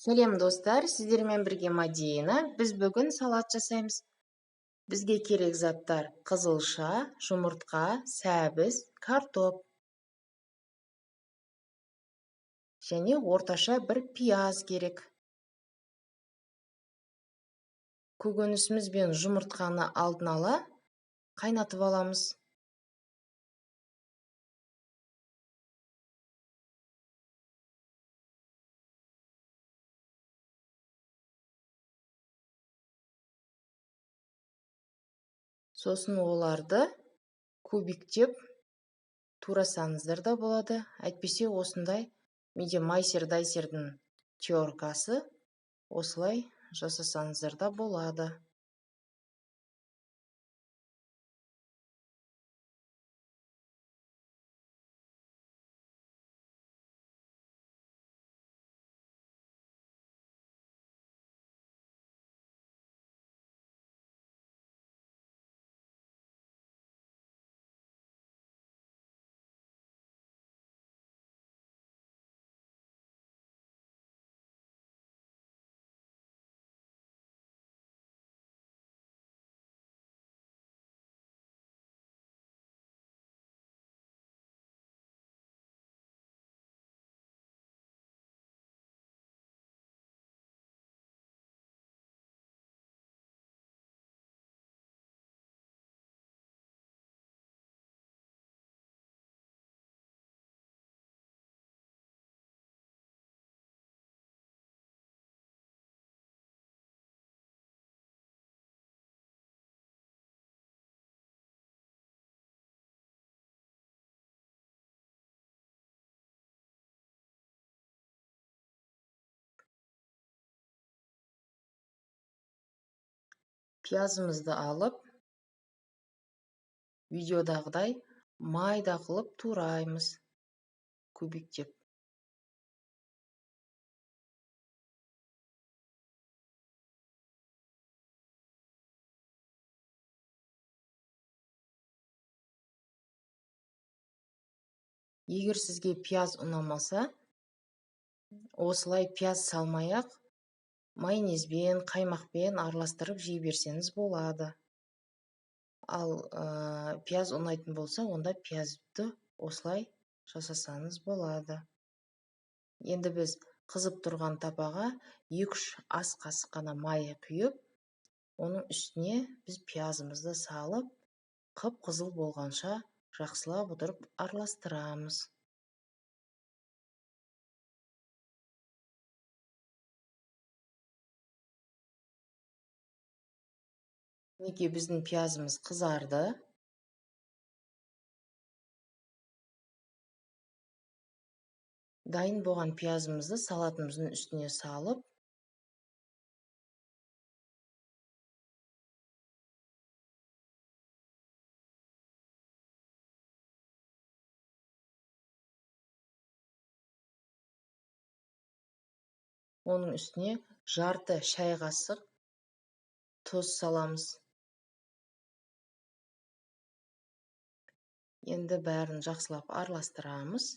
Сәлем достар, сіздермен бірге Мадина. Біз бүгін салат жасаймыз. Бізге керек заттар: қызылша, жұмыртқа, сәбіз, картоп және орташа бір пияз керек. Көкөнісіміз бен жұмыртқаны алдын ала қайнатып аламыз. Сосын оларды кубиктеп турасаңыздар да болады. Әйтпесе осындай менде майсер-дайсердің теркасы, осылай жасасаңыздар да болады. Пиязымызды алып, видеодағыдай майда қылып тураймыз, кубиктеп. Егер сізге пияз ұнамаса, осылай пияз салмай-ақ майонезбен, қаймақпен араластырып жей берсеңіз болады. Ал пияз ұнайтын болса, онда пиязды осылай жасасаңыз болады. Енді біз қызып тұрған табаға 2-3 ас қасық қана май құйып, оның үстіне біз пиязымызды салып, қып-қызыл болғанша жақсылап отырып араластырамыз. Мінекей біздің пиязымыз қызарды. Дайын болған пиязымызды салатымыздың үстіне салып, оның үстіне жарты шай қасық тұз саламыз. Енді бәрін жақсылап араластырамыз.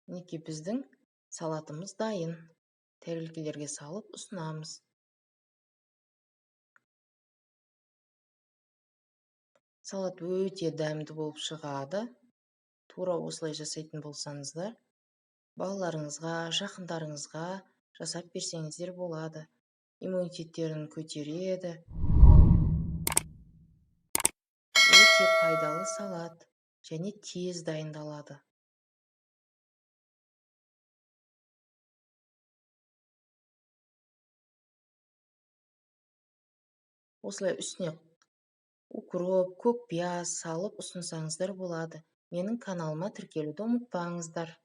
Мінекей біздің салатымыз дайын. Тәрелкелерге салып ұсынамыз. Салат өте дәмді болып шығады. Тура осылай жасайтын болсаңыздар, балаларыңызға, жақындарыңызға жасап берсеңіздер болады. Иммунитеттерін көтереді. Өте пайдалы салат және тез дайындалады. Осылай үстіне укроп, көк пияз салып ұсынсаңыздар болады. Менің каналыма тіркелуді ұмытпаңыздар.